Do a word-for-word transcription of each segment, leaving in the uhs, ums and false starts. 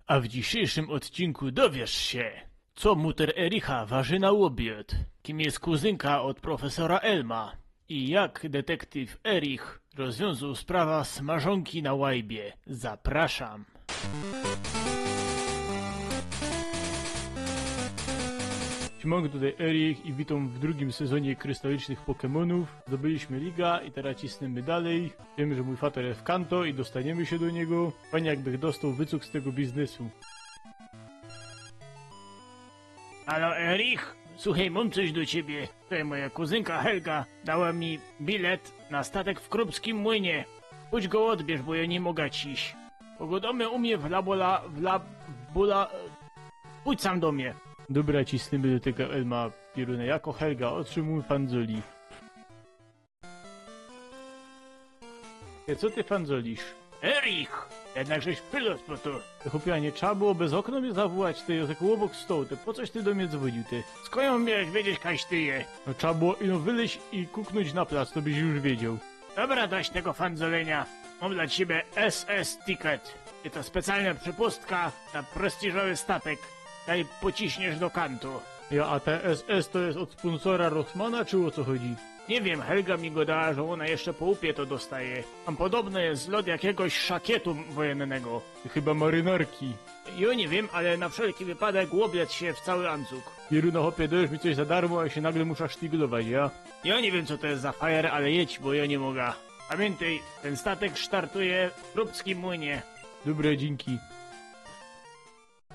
A w dzisiejszym odcinku dowiesz się, co muter Ericha waży na obiad, kim jest kuzynka od profesora Elma i jak detektyw Erich rozwiązał sprawę smażonki na łajbie. Zapraszam. Siemanko, tutaj Erich i witam w drugim sezonie krystalicznych Pokémonów. Zdobyliśmy ligę i teraz cisnemy dalej. Wiem, że mój fater jest w Kanto i dostaniemy się do niego. Fajnie, jakbych dostał wycuk z tego biznesu. Halo, Erich? Słuchaj, mam coś do ciebie. Tutaj moja kuzynka Helga dała mi bilet na statek w Krupskim Młynie. Chodź go odbierz, bo ja nie mogę dziś. Pogodomy u mnie w labola... w lab... w bula... Chodź sam do mnie. Dobra, cisnijmy do tego Elma pieruna. Jako Helga, otrzymujmy fanzoli. Ty, co ty fanzolisz? Erich! Jednakżeś pilot, bo to... Ty, chłopie, a nie trzeba było bez okno mnie zawołać, ty, jak obok stołu, ty, po coś ty do mnie dzwonił, ty? Skąd ja miałeś wiedzieć, kaś ty je? No, trzeba było ino wyleźć i kuknąć na plac, to byś już wiedział. Dobra, dość tego fanzolenia. Mam dla ciebie S S ticket. I to specjalna przepustka na prestiżowy statek. Daj, pociśniesz do Kantu. Ja, a te S S to jest od sponsora Rossmana, czy o co chodzi? Nie wiem, Helga mi go dała, że ona jeszcze po łupie to dostaje. Tam podobno jest zlot jakiegoś szakietu wojennego. Chyba marynarki. Jo nie wiem, ale na wszelki wypadek ôblec się w cały ancuk. Pieruna, chłopie, dajesz mi coś za darmo, a się nagle muszę sztyglować, ja? Jo nie wiem, co to jest za fajer, ale jedź, bo jo nie mogę. Pamiętaj, ten statek startuje w Krupskim Młynie. Dobra, dzięki.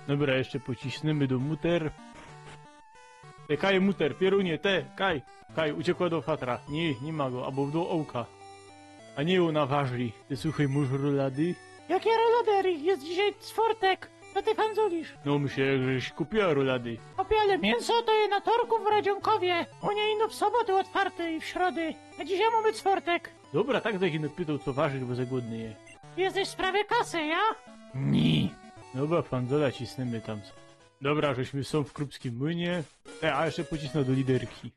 Dobra, jeszcze pocisnijmy do muter. Te, kaj, muter, pierunie, te, kaj. Kaj, uciekła do fatra. Nie, nie ma go, albo do ołka. A nie, ona waży. Ty, słuchaj, masz rolady? Jakie rolady, Erich? Jest dzisiaj czwartek. Co ty fanzolisz? No, myślę, żeś kupiła rolady. Chłopie, ale mięso to je na torku w Radzionkowie. U niej ino w soboty otwarte i w środy. A dzisiaj mamy czwartek. Dobra, tak, tak, ino pytał, co ważysz, bo za głodny je. Jesteś w sprawie kasy, ja? Nie. Dobra, fanzola, cisnijmy tam. Dobra, żeśmy są w Krupskim Młynie. E, a jeszcze pocisnę do liderki.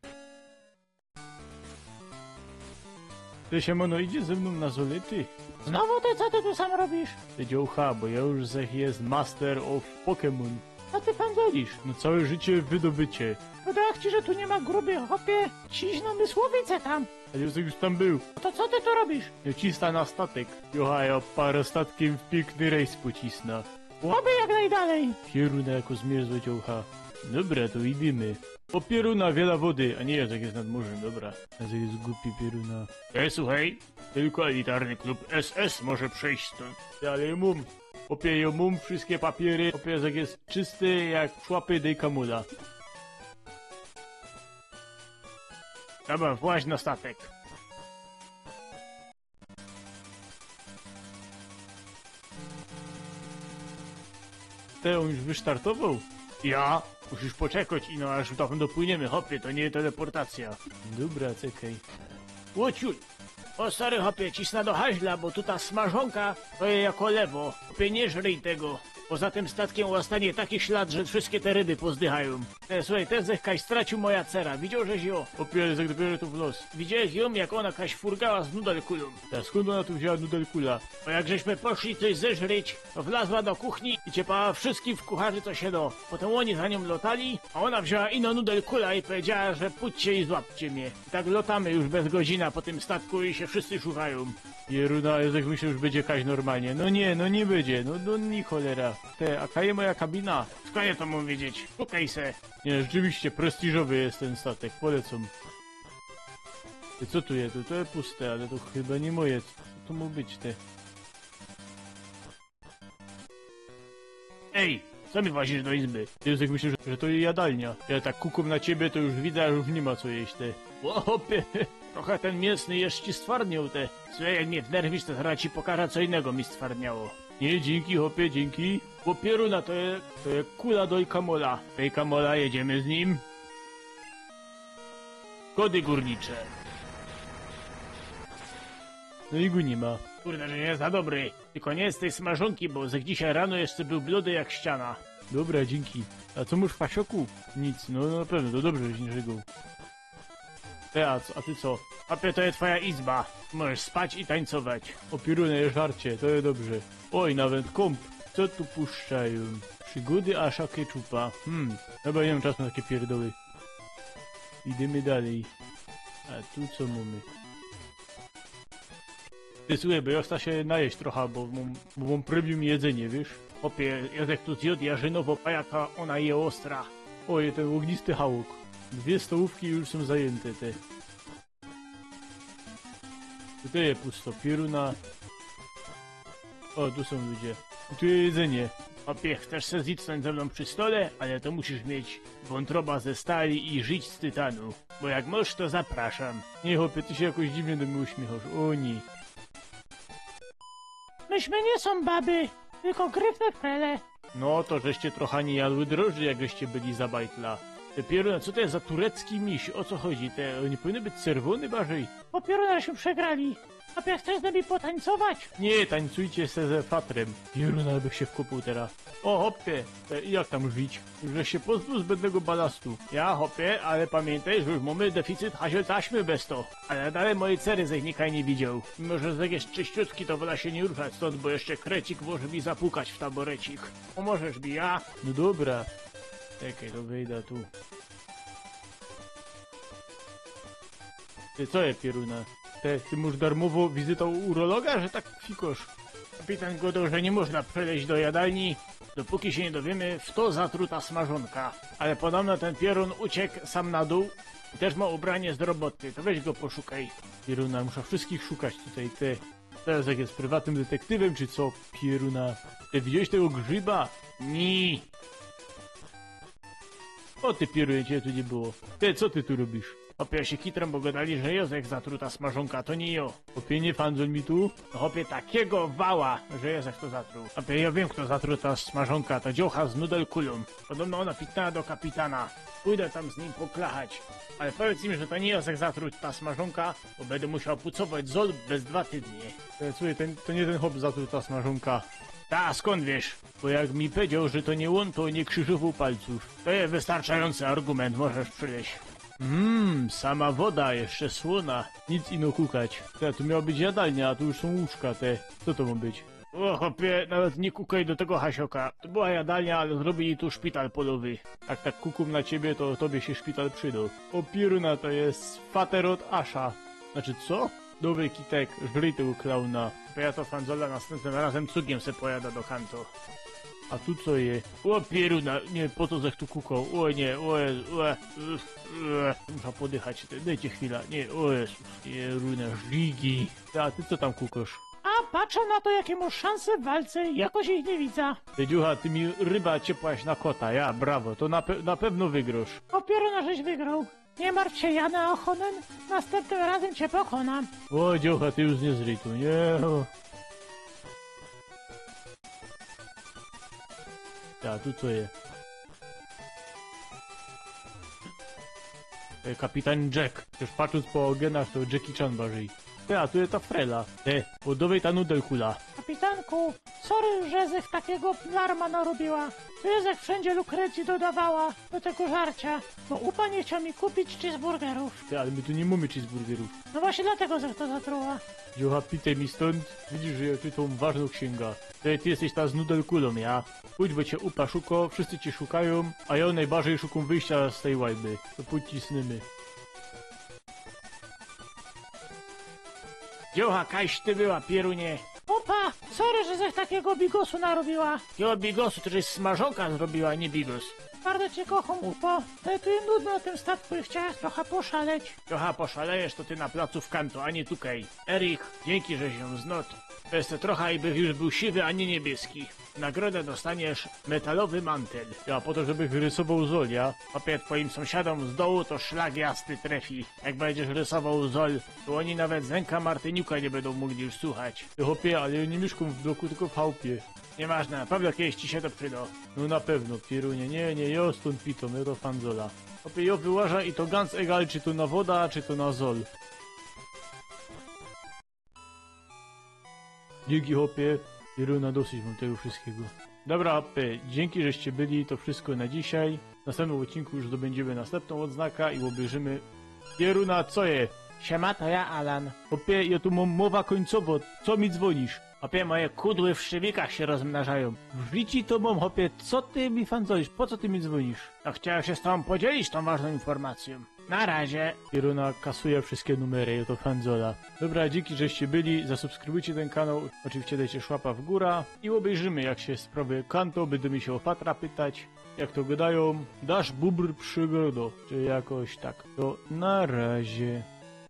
Ty, siemano, idziesz ze mną na zolety? Znowu ty, co ty tu sam robisz? Ty, dziołcha, bo ja już zech jest master of Pokémon. Co ty fanzolisz? No, całe życie wydobycie. No tak ci, że tu nie ma gruby, chłopie. Ciś na Mysłowice tam. Ale ja już tam był. To co ty tu robisz? Ja cisnę na statek. Jocha, ja parę statkiem w piękny rejs pocisnę. Łoby jak najdalej. Pieruna jako zmierzłe dziołcha. Dobra, to idziemy. O pieruna, wiele wody. A nie, jak jest nad morzem, dobra. A to jest głupi pieruna. E, słuchaj, tylko elitarny klub S S może przejść stąd. Ty, ale ja mam. Chłopie, ja mam wszystkie papiery. Chłopie, jak jest czysty jak szłapy dejkamula. Dobra, właź na statek. Ty, on już wystartował? Ja? Musisz poczekać, ino aż tam dopłyniemy, chłopie, to nie teleportacja. Dobra, czekaj. Ło ciul. O, sorry, chłopie, cisnę do haźla, bo tu ta smażonka to je jako lewo. Chłopie, nie żryj tego. Poza tym statkiem ostanie taki ślad, że wszystkie te ryby pozdychają. E, słuchaj, ten zech kaś stracił moja cera. Widziałżeś ją? Chłopie, ale jak dopiero tu w los. Widziałeś ją, jak ona kaś furgała z nudelkulą? A skąd ona tu wzięła nudelkula? Bo jak żeśmy poszli coś zeżryć, to wlazła do kuchni i ciepała wszystkim w kucharzy, co się do. Potem oni za nią lotali, a ona wzięła ino nudelkula i powiedziała, że: „Pójdźcie i złapcie mnie”. I tak lotamy już bez godzina po tym statku i się wszyscy szukają. Pieruna, ja tak myślę, już będzie kaś normalnie. No nie, no nie będzie, no, no nie, cholera. Te, a kaj moja kabina? Skąd ja to mam wiedzieć? Szukaj se. Nie, rzeczywiście prestiżowy jest ten statek, polecam. Ty, co tu jest? To, to jest puste, ale to chyba nie moje. Co tu ma być, ty? Ej, co mi włazisz do izby? Ty, Józek, myślisz, że to jadalnia? Ja tak kukam na ciebie, to już widzę, że już nie ma co jeść, ty. Chłopie, trochę ten mięsny jeszcze ci stwardniał, ty. Słuchaj, jak mnie wnerwisz, to zaraz ci pokażę, co innego mi stwardniało. Nie, dzięki, chłopie, dzięki. Chłopie, pieruna, to je, to je kula dojkamola. Dojkamola, jedziemy z nim. Kody górnicze. No i go nie ma. Kurde, że nie jest za dobry. Tylko nie z tej smażonki, bo z dzisiaj rano jeszcze był blady jak ściana. Dobra, dzięki. A co masz w pasioku? Nic, no, no na pewno, to dobrze, że się nie żygał. Ty, a co, a ty co? Chłopie, to jest twoja izba. Możesz spać i tańcować. O pierunie, żarcie, to jest dobrze. Oj, nawet kąp. Co tu puszczajōm? Przigody Asha Ketchupa. Hmm, dobra, niy mōm czasu na takie pierdoły. Idymy dalij. A tu co mōmy? Ty, słuchej, bo jŏ chcã sie najeś trocha, bo mōm, bo mōm premium jedzynie, wiysz? Chopie, jŏ se tu zjŏd jarzynowo pajaka, ôna je ôstra. Ôj, tyn ôgnisty hałuk. Dwie stołōwki już sōm zajynte, te. Tutaj je pusto, pierōna. Ô, tu sōm ludzie. I tu je jedzynie. Chopie, chcesz se zitnōńć ze mnōm przi stole? Ale to musisz mieć wōntroba ze stali i rzić z tytanu. Bo jak mosz, to zapraszōm. Niy, chopie, ty sie jakoś dziwnie do mie uśmiychŏsz. Ô niy. Myśmy niy sōm baby, tylko gryfne frele. No, to żeście trocha niy jadły drożdży, jak żeście byli za bajtla. Te pierōna, co to je za turecki miś? Ô co chodzi? Te, ône powinny być czerwōne bardzij? Bo pierōna, żeśmy przegrali. A jak chcesz z nami potańcować? Niy, tańcujcie se ze fatrym. Pierōna, bych sie wkopōł tera. Ô, chopie, e, i jak tam żyć? Już żeś sie pozbōł zbędnego balastu. Ja, chopie, ale pamiyntej, że już mōmy deficyt haziel taśmy bez to. Ale dalij mojej cery żech nikaj niy widzioł. Mimo że żech je czyściutki, to wola sie niy ruszać stōnd, bo jeszcze krecik może mi zapukać w taborecik. Pomożesz mi, ja? No dobra. Czekej, to wyjda tu. Ty, co je, pierōna? Ty, ty mōsz darmowŏ wizyta u urologa, że tak fikŏsz? Kapitan gŏdoł, że niy można przejść do jadalni, dopōki sie niy dowiymy, fto zatruł ta smażōnka. Ale podobno tyn pierōn uciek sam na dōł i tyż mŏ ubranie z roboty, to weź go poszukej. Pierōna, musza wszyskich szukać tutaj, ty. Terŏz jak je priwatnym detektywym, czy co? Pierōna. Ty widziałeś tego grzyba? Ni. Ô ty, pierōnie, ciebie tu niy było. Ty, co ty tu robisz? Chopie, jŏ sie kitrōm, bo gŏdali, że jŏ żech zatruł ta smażōnka, to niy jŏ. Chopie, niy fandzol mi tu. No chopie, takigo wała, że jŏ żech to zatruł. Chopie, jŏ wiym, fto zatruł ta smażōnka, to dziołcha z nudelkulōm. Podobno ôna pitała do kapitana. Pōdã tam z nim poklachać. Ale powiydz im, że to niy jŏ żech zatruł ta smażōnka, bo bydã musioł pucować zol bez dwa tydnie. E, słuchej, tyn, to niy tyn chop zatruł ta smażōnka. Ta, a skōnd wiysz? Bo jak mi powiedzioł, że to niy ôn, to niy krzyżowoł palcōw. To je wystarczajōncy argumynt, możesz przijś. Mmm, sama woda, jeszcze słōna. Nic ino kukać. Te, tu miała być jadalnia, a tu już sōm łóżka, te. Co to mŏ być? Ô, chopie, nawet niy kukej do tego hasioka. To była jadalnia, ale zrobiyli tu szpital polowy. Jak tak kukōm na ciebie, to tobie sie szpital przidŏ. Ô pierōna, to je swater ôd Asha. Znaczy, co? Dobry kitek, żryj tego klauna. To jŏ to fandzola, nastympnym razym cugiem se pojadã do Kanto. A tu co je? Ô pierōna, niy, po to żech tu kukoł. Ô niy, ô Jezu, ô, ô, ô. Musza podychać, dejcie chwila. Niy, ô Jezus, pierōna, żigi. A ty co tam kukosz? A patrzã na to, jakie mŏsz szanse w walce, jakoś ich niy widzã. Ty, dziucha, ty mi ryba ciepłaś na kota, ja, brawo, to na, pe na pewno wygrosz. Ô pierōna, żeś wygroł. Niy martw sie, Jana Ochonen, nastympnym razym cie pokonã. Ô, dziucha, ty już niy żryj tu, niy? Ô. Ja, tu co je? E, kapitan Jack. Już patrząc po genach, to Jackie Chan bardziej. Ty, a tu je ta frela. Ty, ôddowej ta nudelkula. Kapitanku, sorry, że żech takigo larma narobiła. Tu żech wszyndzie lukrecyji dodawała do tego żarcia, bo upa niy chcioł mi kupić cheeseburgerōw. Ty, ale my tu niy mōmy cheeseburgerōw. No właśnie dlatego żech to zatruła. Dziołcha, pitej mi stōnd. Widzisz, że jŏ czytōm ważnõ ksiynga. Ty, ty jesteś ta z nudelkulōm, ja? Chōdź, bo cie upa szuko, wszyscy cie szukajōm, a jŏ nojbardzij szukōm wyjścia z tyj łajby. To pōdź, cisnymy. Dziołcha, kajś ty była, pierōnie! Upa, sorry, że żech takigo bigosu narobiła. Jakigo bigosu? To żeś smażōnka zrobiła, a niy bigos. Bardzo cie kochōm, upo. Ale tu je nudno na tym statku i chciałach trocha poszaleć. Trocha poszalejesz to ty na placu w Kanto, a niy tukej. Erich, dziynki, żeś jōm znŏdł. Bez te trocha i bych już bōł siwy, a niy niebiyski. W nagrodã dostaniesz metalowy mantel. Ja, po to, żebych rysowoł zol, ja? Chopie, twojim sōmsiadōm z dołu to szlag jasny trefi. Jak bydziesz rysowoł zol, to ôni nawet zynka Martyniuka niy bydōm mōgli już słuchać. Ty, chopie, ale jŏ niy miyszkōm w bloku, tylko w chałpie. Niyważne, na pewno kejś ci sie to przidŏ. No na pewno, pierōnie, niy, niy, jŏ stōnd pitōm, jŏ to fandzola. Chopie, jŏ wyłażã i to ganz egal, czy to na woda, czy to na zol. Dziynki, chopie. Pierōna, dosyć mōm tego wszyskigo. Dobra, chopie, dziynki, żeście byli, to wszysko na dzisiej. W nastympnym ôdcinku już zdobyndziemy nastympnõ ôdznaka i ôbejrzymy. Pierōna, co je? Siema, to jŏ, Alan. Chopie, jŏ tu mōm mowa kōńcowŏ, co mi dzwōnisz? Chopie, moje kudły w szywikach sie rozmnażajōm. W życiu to mōm, chopie, co ty mi fandzolisz? Po co ty mi dzwōnisz? No, chciałem się z tobą podzielić tą ważną informacją. Na razie. Iruna kasuje wszystkie numery i to fandzola. Dobra, dzięki, żeście byli, zasubskrybujcie ten kanał, oczywiście dajcie szłapa w górę i obejrzymy, jak się sprawy kantōm, bydōm sie ô fatra pytać, jak to gadają, dasz bubr przygodo, czy jakoś tak. To na razie.